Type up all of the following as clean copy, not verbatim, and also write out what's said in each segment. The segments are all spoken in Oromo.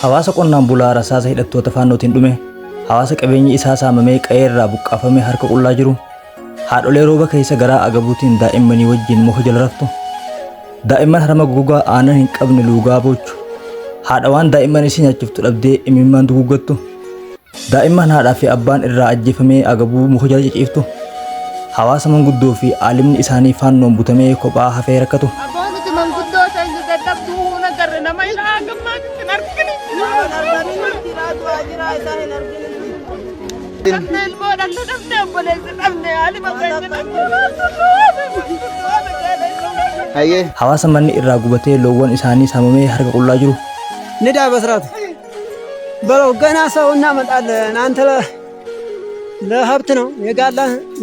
Hawaasa qonnaan bulaa rasaasa hidhattoota Faannootiin dhume, hawaasa qabeenyi isaa saamamee qa'ee irraa buqqaafamee harka qullaa jiru, haadholee rooba keessa garaa agabuutiin daa'immanii wajjin muka jala raftu, daa'imman harma gogaa aannan hin qabne luugaa boochu, haadha waan daa'imman isii nyaachiftu dhabdee imimmaan duguuggattu, daa'imman haadhaa fi abbaan irraa ajjeefamee agabuu muka jala ciciiftu, hawaasa manguddoo fi aalimni isaanii Faannoon butamee kophaa hafee rakkatu. Aboo nuti manguddoo teenya dadhabduu huuna garre nama ilaa gammaatti hin argine. Dhabne ilmoo dhallu dhabne obboleessi dhabne haalima keenya dhabne. Hayyee. Hawaasa manni irraa gubatee loowwan isaanii saamamee harka qullaa jiru. ንዳ በስርዓቱ በለው። ገና ሰው እናመጣለን። አንተ ለሀብት ነው የጋላ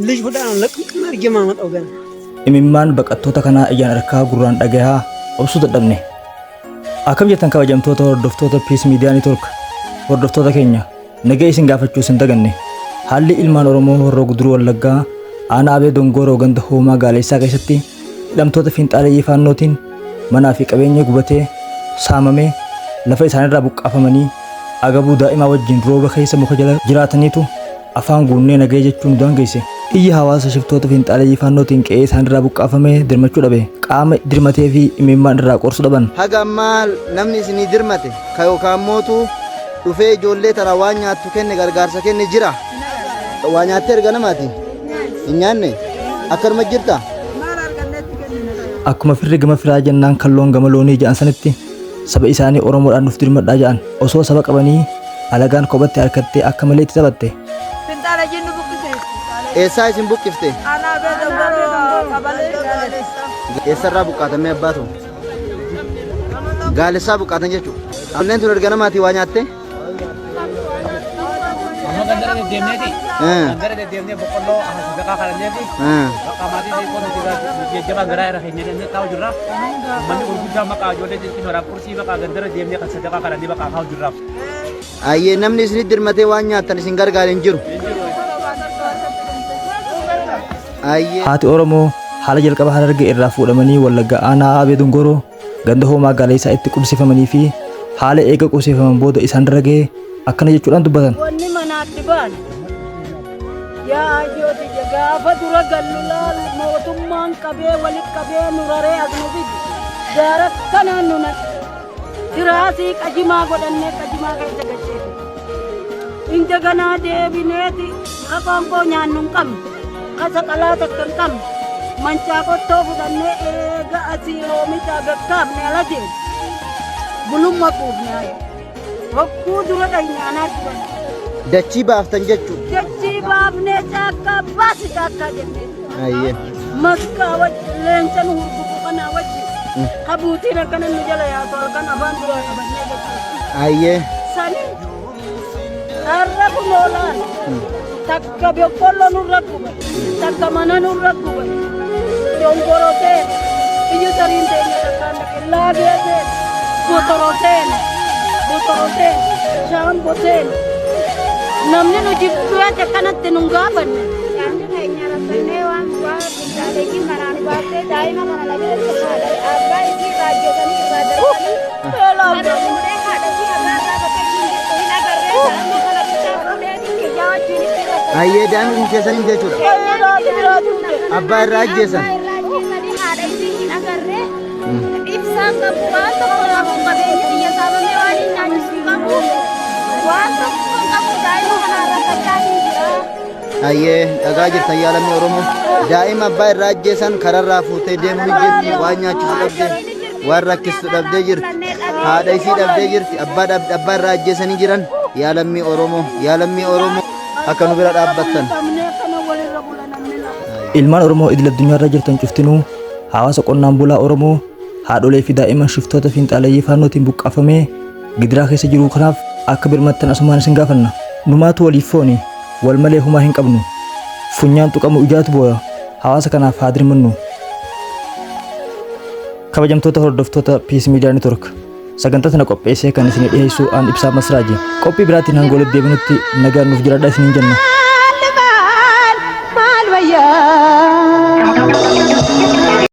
ልጅ ሁላ ነው ለቅምቅም አድርጌ የማመጣው ገና። Imimmaan baqattoota kanaa ijaan arkaa gurraan dhagahaa obsuu dadhabne. Akkam jettan kabajamtoota hordoftoota Peace Media Network, hordoftoota keenya nagaa isin gaafachuu isin daganne. Haalli ilmaan Oromoo Horroo Guduruu Wallaggaa aanaa Abee Dongoroo ganda Hoomaa Gaaleessaa keessatti hidhamtoota fiinxaaleeyyii Faannootiin manaa fi qabeenya gubatee saamamee lafa isaanirraa buqqaafamanii agabuu daa'imaa wajjin rooba keessa muka jala jiraataniitu afaan guunnee nagaya jechuun nu daangeesse. Iyyi hawaasa shiftoota fiinxaaleeyyii Faannootiin qe'ee isaanirraa buqqaafamee dirmachuu dhabe qaama dirmatee fi imimmaan irraa qorsu dhaban. Haga ammaa namni isinii dirmate ka yookaan mootu dhufee ijoollee tana waan nyaattu kenne gargaarsa kenne jira. Waa nyaattee erga namaati? Hin nyaanne? Akkanuma jirta? Akkuma firri gama firaa jennaan kan loon gama loonii ja'an sanitti saba isaanii Oromoodhaan nuuf dirmadhaa ja'an osoo saba qabanii alagaan kophatti harkattee akka malee itti taphatte. Finxaalayyiin nu buqqise. Eessaa isin buqqifte? Aanaa Abee Dongoroo qabalee Gaalessaa. Eessarraa buqqaatamee abbaatu? Gaalessaa buqqaatan jechuudha. Ijoolleen tun erga namaatii waa nyaatte? Amma gandara deddeemneeti. Gandara deddeemnee boqqolloo sadaqaa kadhanneefi bakka maatii xixiqqoo nuti jajjabaa garaa irra keenya jennee taa'u jirra. Manni gurguddaan maqaa ijoollee xixiqqoodhaaf qursii bakka gandara deemnee kan sadaqaa kadhannee bakka kaa'u jirraaf. Ayyee, namni isinitti dirmatee waan nyaattan isin gargaare hin jiru. Ayyee. Haati Oromoo haala jalqaba Harargee irraa fuudhamanii Wallagga aanaa Abee Dongoroo ganda Hoomaa Gaaleessaa itti qubsifamanii fi haala eega qubsifaman booda isaan irra ga'e akkana jechuudhaan dubbatan. Wanni manaatti baane yaa ayyoo tiyya gaafa dura gallu laal mootummaan qabee wali qabee nu raree as nu fide gaara kanaan nu naqe. Tiraasii qajimaa godhannee qajimaa keessa galcheetu. Indaganaa deebineeti ka qoonqoo nyaannu hin qabne, ka saqalaa takka hin qabne, mancaa qottoo fudhannee eega asii oomishaa gaggaafne ala deemne. Bulumma quufne hayi. Hogguu dura dhayne anaa dura. Dachii baaftan jechuudha. Dachii baafnee caakkaa baasi caakkaa jennee. Ayyee. Maskaa wajji leenca nu hurgufu kanaa wajji. Kabuutiin akkana nu jala yaatu halkan afaan duraa qabannee jechuudha. Ayyee. Sani har'a kun oolaan takka boqqolloo nurra gube takka mana nurra gube dongoroo seene biyya sariin teenya takkaan dhaqe laagee seene botoroo seene botoroo seene shaamboo seene namni nu jibbee akkanatti nu hin gaafanne. Qaamni keenya rakkannee waan waan finxaaleyyii manaan baaftee daa'ima kana na biratti haadha abbaa isii irraa ajjeesanii irraa darbanii kana fuudhee haadha isii hagaa irraa bakka isiin jirtu hin agarree daa'ima kana bichaa fuudhee kiyyaa wajjin itti rakkate. Ayyee, daa'imni kun keessanii jechuudha. Abbaa irraa ajjeesan. Abbaa irraa ajjeesanii haadha isii hin agarree ibsaan qabu waan tokko qabu qabeenyi biyya saamamee waan hin nyaachisu qabu waan tokko qabu daa'ima kanaan rakkachaa hin jira. Ayyee, dhagaa jirtan yaa lammii Oromoo. Daa'ima abbaa irraa ajjeesan kararraa fuutee deemuu jirti. Waan nyaachisu dhabdee, waan rakkistu dhabdee jirti. Haadha isii dhabdee jirti. Abbaa dhab- abbaa irraa ajjeesanii jiran. Yaa lammii Oromoo, yaa lammii Oromoo akka nu bira dhaabbattan. Ilmaan Oromoo idil addunyaarra jirtan cuftinuu hawaasa qonnaan bulaa Oromoo haadholee fi daa'imman shiftoota fiinxaaleeyyii Faannootiin buqqaafamee gidiraa keessa jiru kanaaf akka birmattan asumaan isin gaafanna. Numaatu waliif fooni, wal malee humaa hin qabnu. Funyaan tuqamu ijaatu booya, hawaasa kanaaf haa dirmannu. Kabajamtoota hordoftoota Peace Media Network, sagantaa tana qopheessee kan isin dhiyeessu aan Ibsaa Masraaji. Qophii biraatiin hanga walitti deebinutti nagaan nuuf jiraadhaa isiniin jenna. Maal maal wayyaa.